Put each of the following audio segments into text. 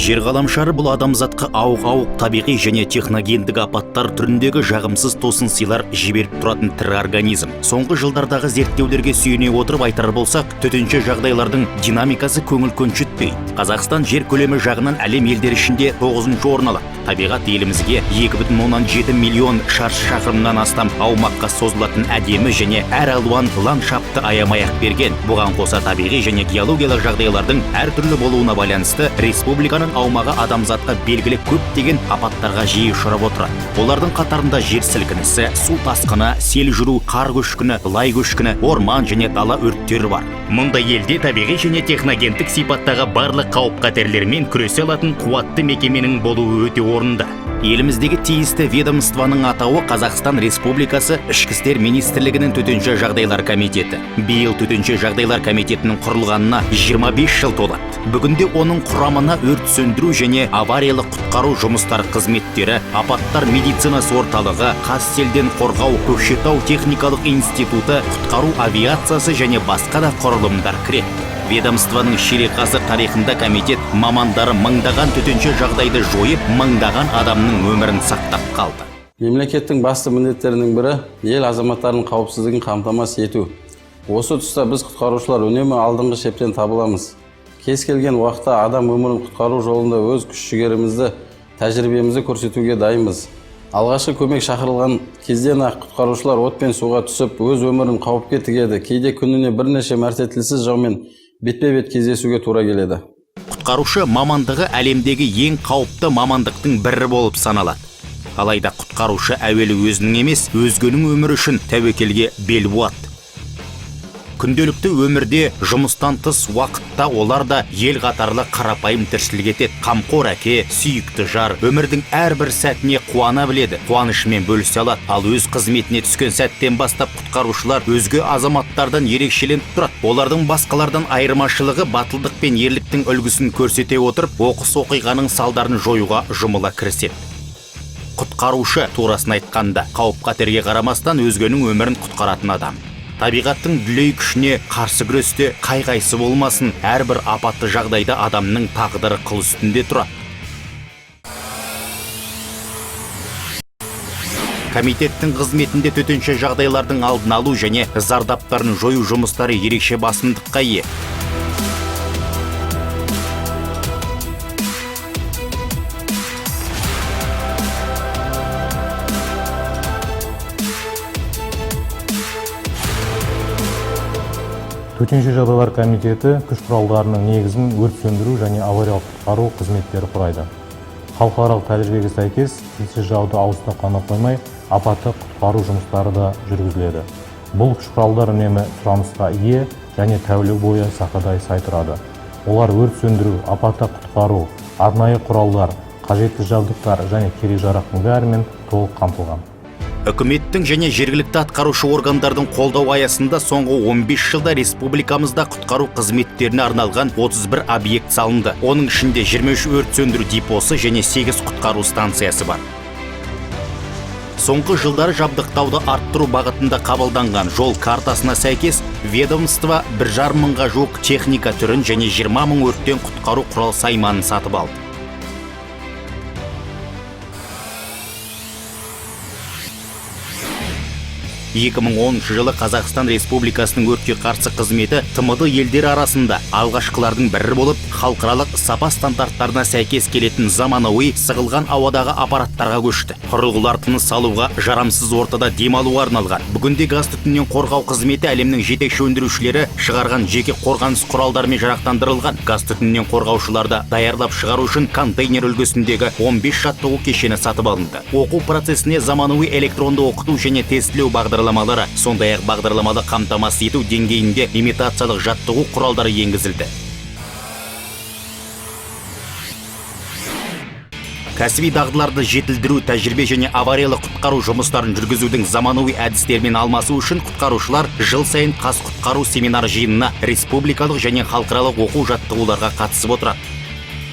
Жер ғаламшары бұл адамзатқа ауық-ауық табиғи және техногендік апаттар түріндегі жағымсыз тосын сыйлар жіберіп тұратын тірі организм. Соңғы жылдардағы зерттеулерге сүйене отырып айтар болсақ, төтенше жағдайлардың динамикасы көңіл көншітпейді. Қазақстан жер көлемі жағынан әлем елдері ішінде 9-шы орын алады. Табиғат елімізге 2,7 миллион шаршы шақырымнан астам аумаққа созылатын әдемі және әр алуан ландшафтты аямай-ақ берген. Бұған қоса табиғи және геологиялық жағдайлардың әртүрлі болуына байланысты республиканың аумағы адамзатқа белгілі көптеген апаттарға жиі ұшырап отырады. Олардың қатарында жер сілкінісі, су тасқыны, сел жүру, қар көшкіні, лай көшкіні, орман және дала өрттері бар. Мұндай елде табиғи және техногендік сипаттағы барлық қауіп-қатерлермен күресе алатын қуатты мекеменің болуы өте орынды. Еліміздегі тиісті ведомствоның атауы Қазақстан Республикасы Ішкі істер министрлігінің Төтенше жағдайлар комитеті. Биыл Төтенше жағдайлар комитетінің құрылғанына 25 жыл толады. Бүгінде оның құрамына өрт сөндіру және авариялық құтқару жұмыстары қызметтері, апаттар медицинасы орталығы, Қазселден қорғау, Көкшетау техникалық институты, құтқару авиациясы және басқа да құрылымдар кіреді. Ведомствоның ширек ғасыр тарихында комитет мамандары мыңдаған төтенше жағдайды жойып, мыңдаған адамның өмірін сақтап қалды. Мемлекеттің басты міндеттерінің бірі ел азаматтарының қауіпсіздігін қамтамасыз ету. Осы тұста біз, құтқарушылар, үнемі алдыңғы шептен табыламыз. Кез келген уақытта адам өмірін құтқару жолында өз күш-жігерімізді, тәжірибемізді көрсетуге дайынбыз. Алғашқы көмек шақырылған кезден-ақ құтқарушылар от пен суға түсіп, өз өмірін қауіпке тігеді. Кейде күніне бірнеше мәрте тілсіз жаумен бетпе-бет кездесуге тура келеді. Құтқарушы мамандығы әлемдегі ең қауіпті мамандықтың бірі болып саналады. Алайда құтқарушы әуелі өзінің емес, өзгенің өмірі үшін тәуекелге бел буады. Күнделікті өмірде жұмыстан тыс уақытта олар да ел қатарлы қарапайым тіршілік етеді. Қамқор әке, сүйікті жар, өмірдің әрбір сәтіне қуана біледі, қуанышымен бөлісе алады. Ал өз қызметіне түскен сәттен бастап құтқарушылар өзге азаматтардан ерекшеленіп тұрады. Олардың басқалардан айырмашылығы батылдық пен ерліктің үлгісін көрсете отырып, оқыс оқиғаның салдарын жоюға жұмыла кіріседі. Құтқарушы, турасын айтқанда, қауіп-қатерге қарамастан өзгенің өмірін құтқаратын адам. Табиғаттың дүлей күшіне қарсы күресте қай-қайсы болмасын, әрбір апатты жағдайда адамның тағдыры қыл үстінде тұрады. Комитеттің қызметінде төтенше жағдайлардың алдын алу және зардаптарын жою жұмыстары ерекше басымдыққа ие. Төтенше жағдайлар комитеті күш құралдарының негізін өрт сөндіру және авариялық құтқару қызметтері құрайды. Халықаралық тәжірибеге сәйкес, тілсіз жауды ауыздықтап қана қоймай, апаттық құтқару жұмыстары да жүргізіледі. Бұл күш құралдар үнемі сұранысқа ие және тәулік бойы сақадай сай тұрады. Олар өрт сөндіру, апаттық құтқару, арнайы құралдар, қажетті жабдықтар және керек-жарақтың бәрімен толық қамтылған. Үкіметтің және жергілікті атқарушы органдардың қолдау аясында соңғы 15 жылда республикамызда құтқару қызметтеріне арналған 31 объект салынды. Оның ішінде 23 өрт сөндіру депосы және 8 құтқару станциясы бар. Соңғы жылдары жабдықтауды арттыру бағытында қабылданған жол картасына сәйкес ведомство 1,5 мыңға жуық техника түрін және 20 мың өрттен құтқару құрал сайманын сатып алды. 2010 жылы Қазақстан Республикасының өртке қарсы қызметі ТМД елдері арасында алғашқылардың бірі болып, халықаралық сапа стандарттарына сәйкес келетін заманауи сығылған ауадағы аппараттарға көшті. Құрылғылар тыныс алуға жарамсыз ортада демалуға арналған. Бүгінде газ түтіннен қорғау қызметі әлемнің жетекші өндірушілері шығарған жеке қорғаныс құралдарымен жарақтандырылған. Газ түтіннен қорғаушыларды даярлап шығару үшін контейнер үлгісіндегі 15 жаттығу кешені сатып алынды. Оқу процесіне заманауи электронды оқыту және тестілеу бағдарламалары, сондай-ақ бағдарламалы қамтамасыз ету деңгейінде имитациялық жаттығу құралдары енгізілді. Кәсіби дағдыларды жетілдіру, тәжірибе және авариялық құтқару жұмыстарын жүргізудің заманауи әдістерімен алмасу үшін құтқарушылар жыл сайын Қазқұтқару семинар жиынына, республикалық және халықаралық оқу жаттығуларға қатысып отырады.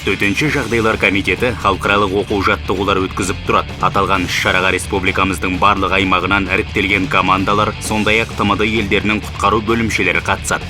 Төтенше жағдайлар комитеті халықаралық оқу жаттығулар өткізіп тұрады. Аталған іс-шараға республикамыздың барлық аймағынан іріктелген командалар, сондай-ақ ТМД елдерінің құтқару бөлімшелері қатысады.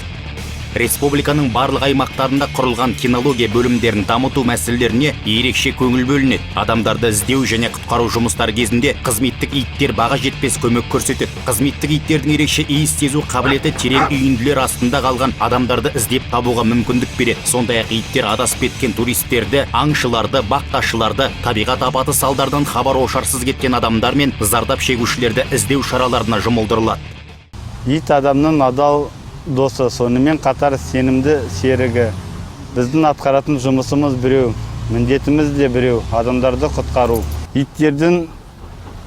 Республиканың барлық аймақтарында құрылған кинология бөлімдерін дамыту мәселелеріне ерекше көңіл бөлінеді. Адамдарды іздеу және құтқару жұмыстары кезінде қызметтік иттер баға жетпес көмек көрсетеді. Қызметтік иттердің ерекше иіс сезу қабілеті терең үйінділер астында қалған адамдарды іздеп табуға мүмкіндік береді. Сондай-ақ иттер адасып кеткен туристерді, аңшыларды, бақташыларды, табиғат апаты салдарынан хабар ошарсыз кеткен адамдар мен зардап шегушілерді іздеу шараларына жұмылдырылады. Ит – адамның адал досы, сонымен қатар сенімді серігі. Біздің атқаратын жұмысымыз біреу, міндетіміз де біреу: адамдарды құтқару. Иттердің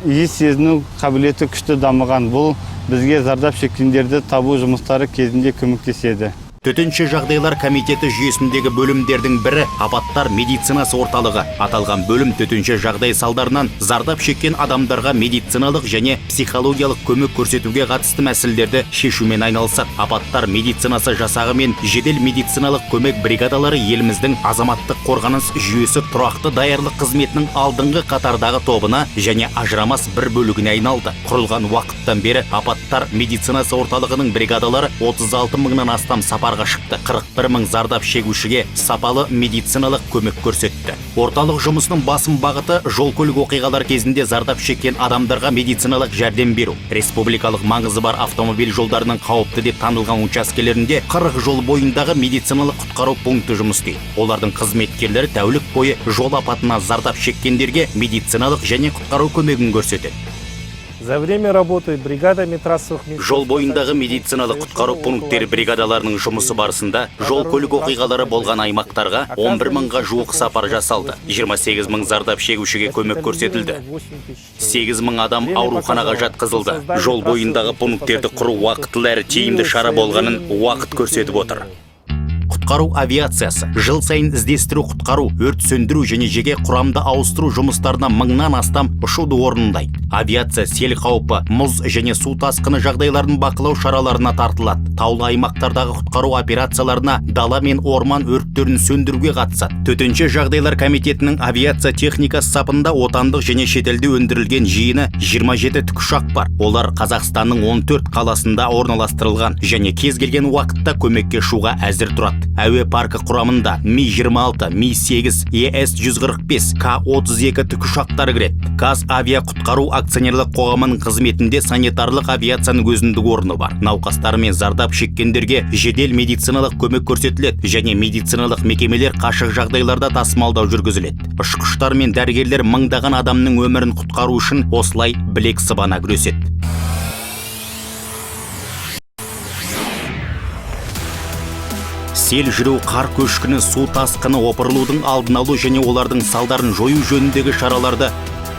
иіс сезіну қабілеті күшті дамыған. Бұл бізге зардап шеккендерді табу жұмыстары кезінде көмектеседі. Төтенше жағдайлар комитеті жүйесіндегі бөлімдердің бірі – апаттар медицинасы орталығы. Аталған бөлім төтенше жағдай салдарынан зардап шеккен адамдарға медициналық және психологиялық көмек көрсетуге қатысты мәселелерді шешумен айналысады. Апаттар медицинасы жасағы мен жедел медициналық көмек бригадалары еліміздің азаматтық қорғаныс жүйесі тұрақты даярлық қызметінің алдыңғы қатардағы тобына және ажырамас бір бөлігіне айналды. Құрылған уақыттан бері апаттар медицинасы орталығының бригадалары 36 мыңнан астам сапарға шықты, 41 мың зардап шегушіге сапалы медициналық көмек көрсетті. Орталық жұмысының басым бағыты – жол көлік оқиғалар кезінде зардап шеккен адамдарға медициналық жәрдем беру. Республикалық маңызы бар автомобиль жолдарының қауіпті деп танылған учаскелерінде 40 жол бойындағы медициналық құтқару пункті жұмыс істейді. Олардың қызметкерлері тәулік бойы жол апатына зардап шеккендерге медициналық және құтқару көмегін көрсетеді. За время работы бригадами трассовых Жол бойындағы медициналық құтқару пункттері бригадаларының жұмысы барысында жол көлік оқиғалары болған аймақтарға 11 мыңға жуық сапар жасалды. 28 мың зардап шегушіге көмек көрсетілді. 8 мың адам ауруханаға жатқызылды. Жол бойындағы пункттерді құру уақытылы әрі тиімді шара болғанын уақыт көрсетіп отыр. Құтқару авиациясы жыл сайын іздестіру, құтқару, өрт сөндіру және жеке құрамды ауыстыру жұмыстарына мыңнан астам ұшуды орындайды. Авиация сел қаупі, мұз және су тасқыны жағдайларын бақылау шараларына тартылады. Таулы аймақтардағы құтқару операцияларына, дала мен орман өрттерін сөндіруге қатысады. Төтенше жағдайлар комитетінің авиация техникасы сапында отандық және шетелде өндірілген жиыны 27 тікұшақ бар. Олар Қазақстанның 14 қаласында орналастырылған және кез келген уақытта көмекке ұшуға әзір тұрады. Әуе паркі құрамында Ми 26, Ми 8, ЕС 145, К 32 тікұшақтары кіреді. КазАвиа құтқару акционерлік қоғамының қызметінде санитарлық авиацияның өзіндік орны бар. Науқастар мен зардап шеккендерге жедел медициналық көмек көрсетіледі және медициналық мекемелер қашық жағдайларда тасымалдау жүргізіледі. Ұшқыштар мен дәрігерлер мыңдаған адамның өмірін құтқару үшін осылай білек сыбана күреседі. Сел жүру, қар көшкіні, су тасқыны, опырылудың алдын алу және олардың салдарын жою жөніндегі шараларды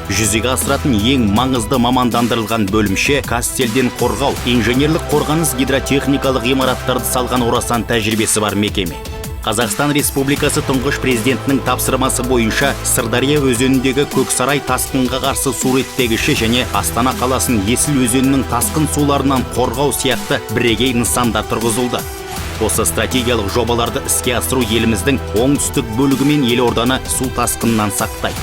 жүзеге асыратын ең маңызды мамандандырылған бөлімше – Казселденқорғау инженерлік қорғаныс гидротехникалық ғимараттарды салған орасан тәжірибесі бар мекеме. Қазақстан Республикасы Тұңғыш Президентінің тапсырмасы бойынша Сырдария өзеніндегі Көксарай тасқынға қарсы су реттегіші және Астана қаласын Есіл өзенінің тасқын суларынан қорғау сияқты бірегей нысандар тұрғызылды. Осы стратегиялық жобаларды іске асыру еліміздің оңтүстік бөлігі мен елорданы су тасқынынан сақтайды.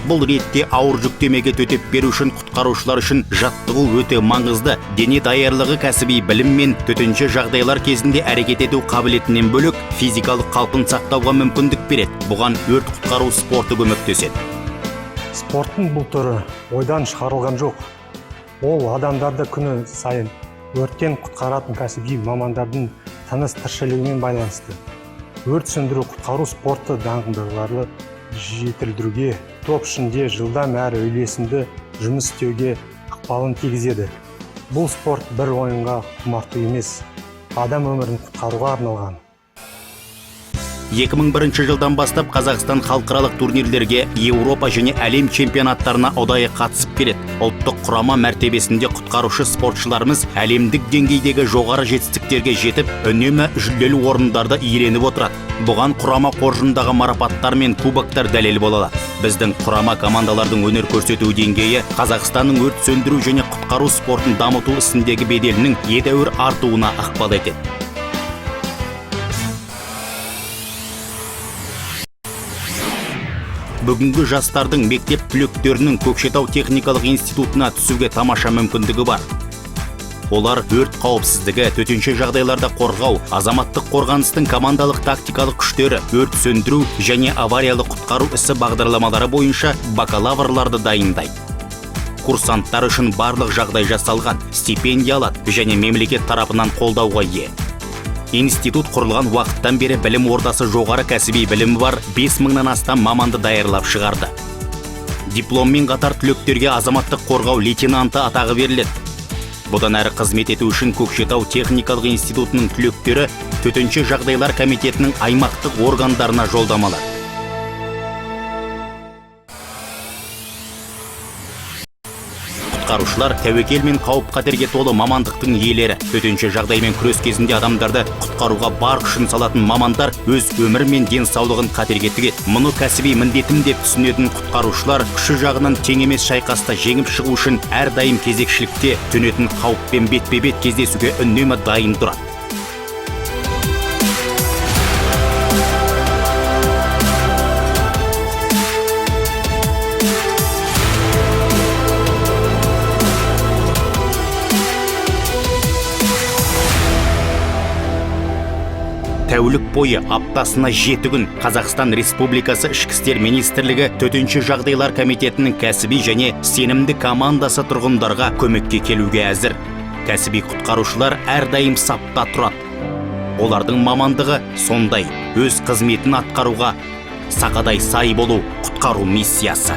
Бұл ретте ауыр жүктемеге төтеп беру үшін құтқарушылар үшін жаттығу өте маңызды. Дене даярлығы кәсіби білім мен төтенше жағдайлар кезінде әрекет ету қабілетінен бөлек, физикалық қалпын сақтауға мүмкіндік береді. Бұған өрт құтқару спорты көмектеседі. Спорттың бұл түрі ойдан шығарылған жоқ. Ол адамдарды күні сайын өрттен құтқаратын кәсіби мамандардың тыныс тіршілігімен байланысты. Өрт сөндіру құтқару спорты дағдыларды жетілдіруге, топ ішінде жылдам әрі үйлесімді жұмыс істеуге ықпалын тигізеді. Бұл спорт бір ойынға құмарту емес, адам өмірін құтқаруға арналған. 2001 жылдан бастап Қазақстан халықаралық турнирлерге, Еуропа және әлем чемпионаттарына ұдайы қатысып келеді. Ұлттық құрама мәртебесінде құтқарушы спортшыларымыз әлемдік деңгейдегі жоғары жетістіктерге жетіп, үнемі жүлделі орындарды иеленіп отырады. Бұған құрама қоржындағы марапаттар мен кубоктар дәлел бола алады. Біздің құрама командалардың өнер көрсету деңгейі Қазақстанның өрт сөндіру және құтқару спортын дамыту ісіндегі беделінің едәуір артуына ықпал етеді. Бүгінгі жастардың, мектеп түлектерінің Көкшетау техникалық институтына түсуге тамаша мүмкіндігі бар. Олар өрт қауіпсіздігі, төтенше жағдайларда қорғау, азаматтық қорғаныстың командалық тактикалық күштері, өрт сөндіру және авариялық құтқару ісі бағдарламалары бойынша бакалаврларды дайындайды. Курсанттар үшін барлық жағдай жасалған, стипендия алады және мемлекет тарапынан қолдауға ие. Институт құрылған уақыттан бері білім ордасы жоғары кәсіби білімі бар 5000-нан астам маманды даярлап шығарды. Дипломмен қатар түлектерге азаматтық қорғау лейтенанты атағы беріледі. Бұдан әрі қызмет ету үшін Көкшетау техникалық институтының түлектері Төтенше жағдайлар комитетінің аймақтық органдарына жолдама алады. Құтқарушылар — тәуекел мен қауіп қатерге толы мамандықтың иелері. Төтенше жағдаймен күрес кезінде адамдарды құтқаруға бар күшін салатын мамандар өз өмірі мен денсаулығын қатерге тігеді. Мұны кәсіби міндетім деп түсінетін құтқарушылар күші жағынан тең емес шайқаста жеңіп шығу үшін әрдайым кезекшілікте, төнетін қауіппен бетпе бет кездесуге үнемі дайын тұрады. Тәулік бойы, аптасына 7 күн Қазақстан Республикасы Ішкі істер министрлігі Төтенше жағдайлар комитетінің кәсіби және сенімді командасы тұрғындарға көмекке келуге әзір. Кәсіби құтқарушылар әрдайым сапта тұрады. Олардың мамандығы сондай: өз қызметін атқаруға сақадай сай болу, құтқару миссиясы.